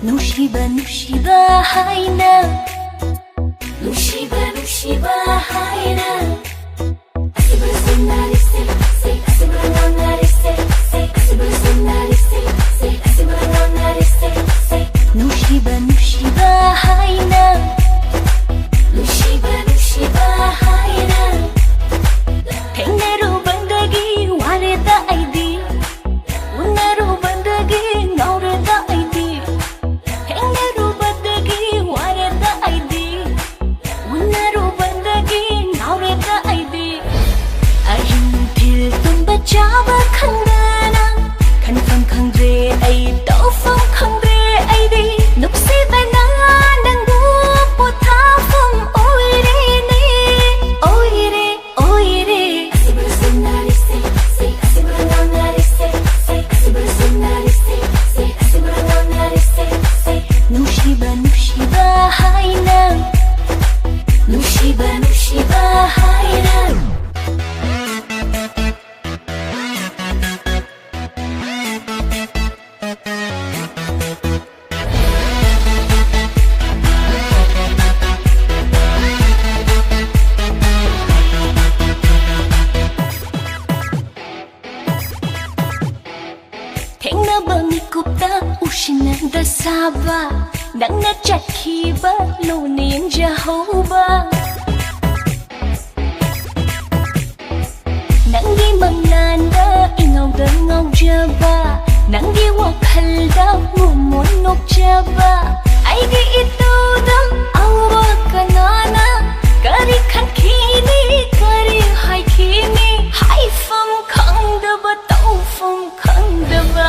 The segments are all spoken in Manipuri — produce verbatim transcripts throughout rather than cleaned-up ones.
ꯅꯨꯡꯁꯤꯕ ꯅꯨꯡꯁꯤꯕ ꯍꯥꯏꯅ, ꯅꯨꯡꯁꯤꯕ ꯅꯨꯡꯁꯤꯕ ꯍꯥꯏꯅ꯫ ꯅꯨꯡꯁꯤꯕ ꯅꯨꯡꯁꯤꯕ ꯍꯥꯏꯅ, ꯅꯨꯡꯁꯤꯕ ꯅꯨꯡꯁꯤꯕ ꯍꯥꯏꯅ꯫ ꯊꯦꯡꯅꯔꯨꯕꯗꯒꯤ ꯋꯥꯔꯦꯗ ꯑꯩꯗꯤ, ꯎꯅꯔꯨꯕꯗꯒꯤ ꯉꯥꯎꯔꯦꯗ ꯑꯩꯗꯤ꯫ ꯊꯦꯡꯅꯔꯨꯕꯗꯒꯤ ꯋꯥꯔꯦꯗ ꯑꯩꯗꯤ, ꯎꯅꯔꯨꯕꯗꯒꯤ ꯉꯥꯎꯔꯦꯗ ꯑꯩꯗꯤ꯫ ꯑꯍꯤꯡ ꯅꯨꯡꯊꯤꯜ ꯇꯨꯝꯕ ꯆꯥꯕ ꯈꯪꯗꯅ, ꯈꯟꯐꯝ ꯈꯪꯗ꯭ꯔꯦ ꯑꯩ, ꯇꯧꯐꯝ ꯈꯪꯗ꯭ꯔꯦ ꯑꯩꯗꯤ꯫ ꯅꯨꯡꯁꯤꯕꯅ ꯅꯪꯕꯨ ꯄꯣꯊꯥꯐꯝ ꯑꯣꯏꯔꯦꯅꯦ, ꯑꯣꯏꯔꯦ, ꯑꯣꯏꯔꯦ꯫ ꯅꯨꯡꯁꯤꯕ ꯅꯨꯡꯁꯤꯕ ꯍꯥꯏꯅ, ꯅꯨꯡꯁꯤꯕ ꯅꯨꯡꯁꯤꯕ ꯍꯥꯏꯅ꯫ ꯊꯦꯡꯅꯕ ꯃꯤꯀꯨꯞꯇ ꯎꯁꯤꯟꯅꯗ ꯁꯥꯕ, ꯅꯪꯅ ꯆꯠꯈꯤꯕ ꯂꯣꯟꯅꯦꯟꯖꯍꯧꯕ꯫ ꯅꯪꯒꯤ ꯃꯪꯂꯥꯟꯗ ꯏꯉꯧꯗ ꯉꯧꯖꯕ, ꯅꯪꯒꯤ ꯋꯥꯈꯜꯗ ꯃꯣꯃꯣꯟ ꯅꯣꯛꯆꯕ꯫ ꯑꯩꯒꯤ ꯏꯇꯧꯗ ꯑꯎꯕ ꯀꯅꯥꯅ ꯀꯔꯤ ꯈꯟꯈꯤꯅꯤ, ꯀꯔꯤ ꯍꯥꯏꯈꯤꯅꯤ? ꯍꯥꯏꯐꯝ ꯈꯪꯗꯕ, ꯇꯧꯐꯝ ꯈꯪꯗꯕ꯫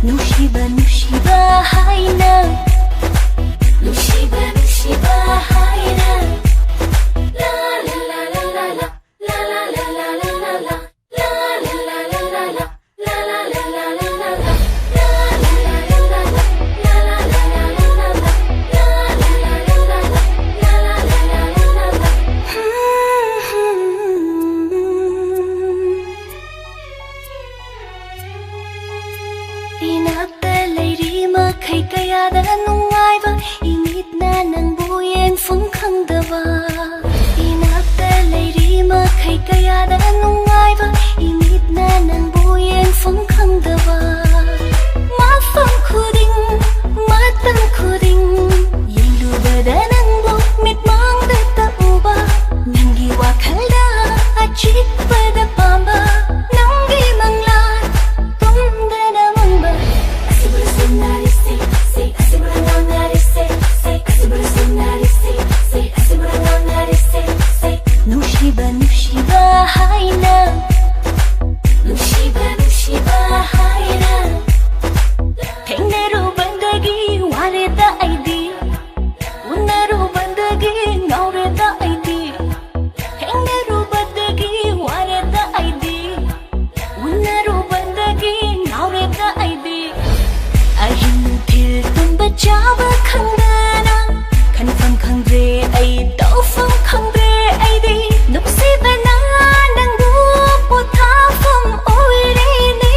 ꯅꯨꯡꯁꯤꯕ ꯅꯨꯡꯁꯤꯕ ꯍꯥꯏꯅ, ꯅꯨꯡꯁꯤꯕ ꯅꯨꯡꯁꯤꯕ ꯍꯥꯏꯅ꯫ ꯂꯥ, ꯂꯥ, ꯂꯥ, ꯂꯥ, ꯂꯥ, ꯂꯥ꯫ ꯄꯗ ꯄꯥꯝꯕ ꯅꯪꯒꯤ ꯃꯪꯂꯥꯟ ꯇꯨꯝꯗꯅ ꯃꯪꯕ ꯑꯁꯤꯕꯨ ꯁꯨꯝ ꯅꯥꯔꯤꯁꯦ, ꯁꯦ, ꯑꯁꯤꯕꯨ ꯉꯥꯡꯅꯔꯤꯁꯦ, ꯁꯦ, ꯑꯁꯤꯕꯨ ꯁꯨꯝ ꯅꯥꯔꯤꯁꯦ, ꯁꯦ, ꯑꯁꯤꯕꯨ ꯉꯥꯡꯅꯔꯤꯁꯦ, ꯁꯦ. ꯅꯨꯡꯁꯤꯕ ꯅꯨꯡꯁꯤꯕ ꯍꯥꯏꯅ, ꯅꯨꯡꯁꯤꯕ ꯅꯨꯡꯁꯤꯕ ꯍꯥꯏꯅ ꯊꯦꯡꯅꯔꯨꯕꯗꯒꯤ ꯋꯥꯔꯦꯗ ꯑꯩꯗꯤ, ꯎꯅꯔꯨꯕꯗꯒꯤ ꯉꯥꯎꯔꯦꯗ ꯑꯩꯗꯤ, ꯊꯦꯡꯅꯔꯨꯕꯗꯒꯤ ꯋꯥꯔꯦꯗ ꯑꯩꯗꯤ, ꯎꯅꯔꯨꯕꯗꯒꯤ ꯉꯥꯎꯔꯦꯗ ꯑꯩꯗꯤ. ꯑꯍꯤꯡ ꯅꯨꯡꯊꯤꯜ ꯇꯨꯝꯕ ꯆꯥꯕ ꯈꯪꯗꯅ, ꯈꯟꯐꯝ ꯈꯪꯗ꯭ꯔꯦ ꯑꯩ, ꯇꯧꯐꯝ ꯈꯪꯗ꯭ꯔꯦ ꯑꯩꯗꯤ. ꯅꯨꯡꯁꯤꯕꯅ ꯅꯪꯕꯨ ꯄꯣꯊꯥꯐꯝ ꯑꯣꯏꯔꯦꯅꯦ,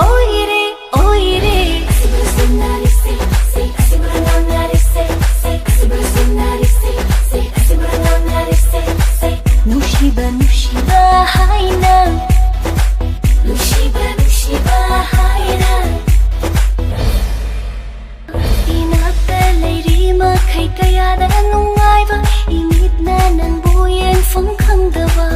ꯑꯣꯏꯔꯦ, ꯑꯣꯏꯔꯦ. ꯑꯁꯤꯕꯨ ꯁꯨꯝ ꯅꯥꯔꯤꯁꯦ, ꯁꯦ, ꯑꯁꯤꯕꯨ ꯉꯥꯡꯅꯔꯤꯁꯦ, ꯁꯦ, ꯑꯁꯤꯕꯨ ꯁꯨꯝ ꯅꯥꯔꯤꯁꯦ, ꯁꯦ, ꯑꯁꯤꯕꯨ ꯉꯥꯡꯅꯔꯤꯁꯦ, ꯁꯦ. ꯅꯨꯡꯁꯤꯕ ꯅꯨꯡꯁꯤꯕ ꯍꯥꯏꯅ, ꯅꯨꯡꯁꯤꯕ ꯅꯨꯡꯁꯤꯕ ꯍꯥꯏꯅ ꯏꯅꯥꯛꯇ ꯂꯩꯔꯤ ꯃꯈꯩ ꯀꯌꯥꯗ ꯅꯨꯡꯉꯥꯏꯕ, ꯏꯃꯤꯠꯅ ꯅꯪꯕꯨ ꯌꯦꯡꯐꯝ ꯈꯪꯗꯕ.